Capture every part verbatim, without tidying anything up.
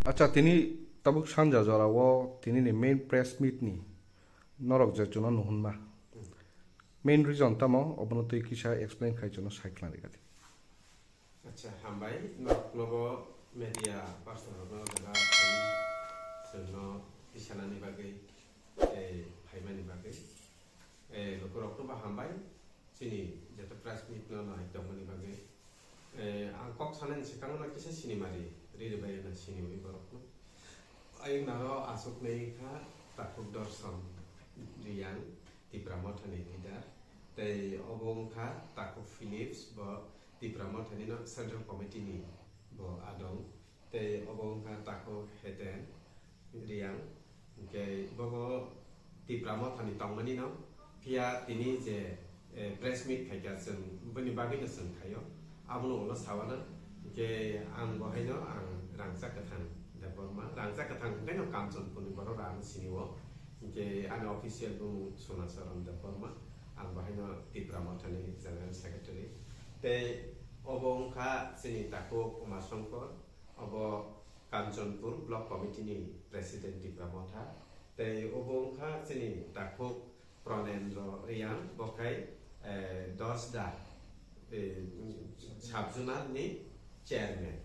Acha, tini tabuk sanja jora o tini ni main press meet ni norok je chuno nuhunma. Main reason tamo obono twi kisa explain khai chuno sai khwlangri kati. Acha, hambai norok nobo media person rokno jaga phai chwngno tisanani bagwi tei phaimani bagwi. Eh, lukurokno bo hambai. Chini joto press meet no nai tongmani bagwi, eh, ang kok sanani swkang no kisa sinimari riri bai na siniwi borokno. Ayung naro aswk nai kha Takhuk Dorson Riyang, Tipra Mothani leader, tei obo wngkha Takhuk Philips, bo Tipra Mothani no Central Committee ni bo adong. Tei obo wngkha Takhuk Heten Riyang, hwnkhe bobo Tipra Mothani tongmani no, phiya tini je, eh, press meet khaikha chwng bini bagwi no chwng khaio, abono ulo sawana, hwnkhe ang bo haino ang Rangchak Kwthang Debbarma, Rangchak Kwthang hwnkhe no Kanchanpurni borok rang sinio, hwnkhe ani official bumung Sona Charan Debbarma, ang bo haino Tipra Mothani General Secretary, tei obo wngkha chini Takhuk Umasongkor, obo Kanchanpur Block Committee ni President Tipra Motha, tei obo wngkha chini Takhuk Pranendra Riyang, bo khai, eh, Dosda, eh, Sub Zonal ni Chairman.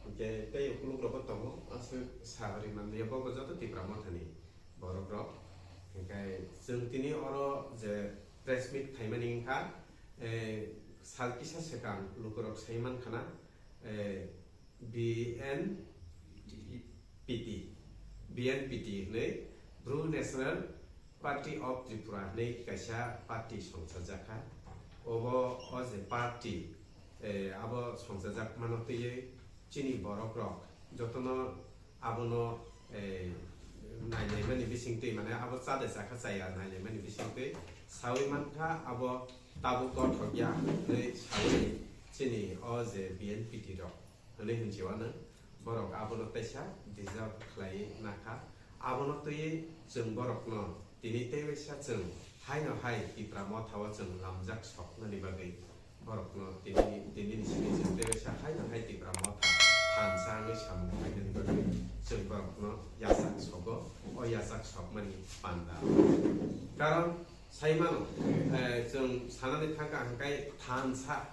Hwnkhe tei ukuluk rokbo tongo, aswk sa rimani, bo bo joto Tipra Mothani borok rok. Hwnkhe chwng tini oro je press meet khaimani wngkha, eh, sal kisa swkang lukurok sai mankhana, eh, B N P T, B N P T hwnwi Bru National Party of Tripura hwnwi kaisa party songchajakha. Obo o je party, eh, abo songchajakmano twiwi chini borokrok jotono abono, eh, nainaimani bisingtwi, mane abo chade chakha chaya nainaimani bisingtwi sawi mankha, abo tabuk gothok ya hwnwi sawi chini o je B N P T rok hwnwi hwnchiwano borok abono teisa deserve khlai nakha. Abono twiwi chwng borokno tini tei waisa chwng haino hai Tipra Motha o chwng lamjak soknani bagwi borokno tini, tini ni simi chwng tei waisa haino hai Tipra Motha thansa wngwi samung khlainani bagwi chwng borokno yachak sogo, o yachak sokmani panda. Karon sai mano, eh, chwng sanani thangkha hwnkhe thansa,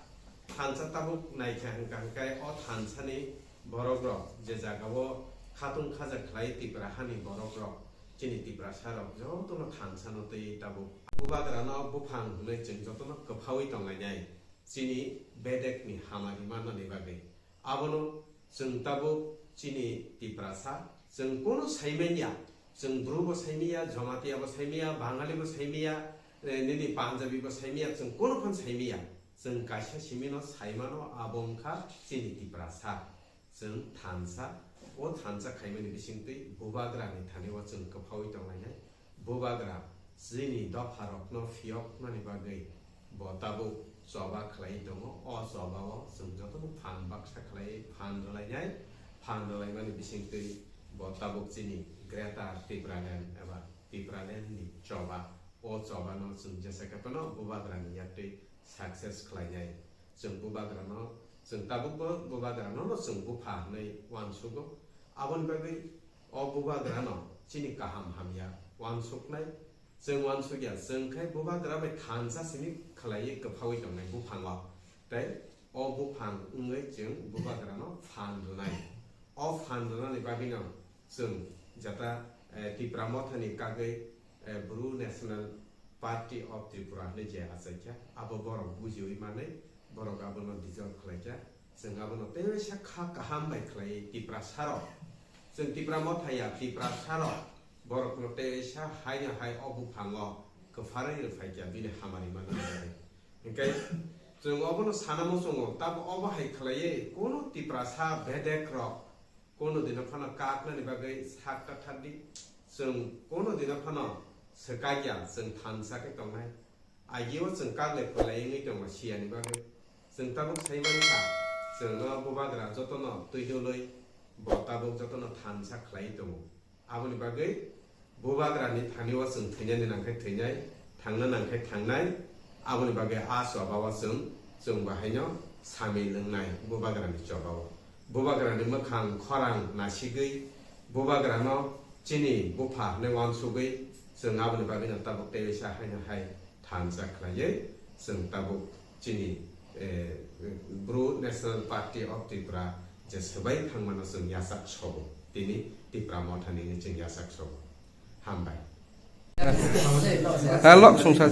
thansa tabuk naikha hwnkha hwnkhe o thansani borokrok je jagao khatung khaja khlai Tipra hani borokrok, chini Tiprasarok jotono thansano twi tabuk Bubagrano buphang hwnwi chwng jotono kwphaui tonglainai chini bedekni hamari mannani bagwi. Abono chwng tabuk chini Tiprasa, chwng kono saimanya, chwng Bru bo saimanya, Jamatia bo saimanya, Bangali bo saimanya, eh, nini Punjabi bo saimanya, chwng kono phan saimanya. Chwng kaisa simino saimano, abo wngkha chini Tiprasa. Chwng thansa, o thansa khaimani bisingtwi Bubagrani thani o chwng kwphaui tonglainai. Bubagra chini dopharokno phiyoknani bagwi bo tabuk choba khlai tongo. O chobao chwng jotono phan baksa khlai phan rwlainai. Phan rwlaimani bisingtwi bo tabuk chini Greater Tipraland eba Tipraland ni choba. O chobano chwng jesa khe phano Bubagrani yaktwi success khlainai. Chwng Bubagrano, chwng tabukbo Bubagrano no chwng bupha hwnwi uansugo. Aboni bagwi o Bubagrano chini kaham hamya uansuknai. Chwng uansukya, chwng khai Bubagra bai thansa simi khlaiwi kwphaui tongnai buphango. Tei o buphang wngwi chwng Bubagrano phan rwnai. O phan rwnani bagwino chwng jata, eh, Tipra Mothani kagwi, eh, Bru National Party of Tripura hwnwi je achaikha, abo borok bujiwi manwi borok abono dissolve khlaikha. Chwng abono tei waisa kha kaham bai khlaiwi Tiprasarok, chwng Tipra Motha ya, Tiprasarok borokno tei waisa haino hai o buphango kwpharwi rwphaikha bini hamari manna bagwi. Hinkhe chwng obono sana muchungo, tamo obo hai khlaiwi kono Tiprasa bedekrok kono dino phano kaknani bagwi sak ta thar di. Chwng kono dino phano swkakya, chwng thansa khe tongnai. Agio chwng kak le phalai wngwi tongo siyani bagwi. Chwng tabuk sai mankha, chwngno Bubagra jotono twi dwlwi bo tabuk jotono thansa khlaiwi tongo. Aboni bagwi Bubagrani thani o chwng thwinani nangkhe thwinai, thangna nangkhe thangnai, aboni bagwi a choba o chwng, chwng bahaino samil wngnai Bubagrani choba o. Bubagrani mwkhang khorang nasigwi, bubagrano chini bupha hwnwi uansugwi, chwng aboni bagwino tabuk tei waisa haino hai thansa khlaiwi chwng tabuk chini, eh, Bru National Party of Tripura je swbai thangmano chwng yachak sobo, tini Tipra Mothani chwng yachak sobo. Hambai. Hello, sungsa.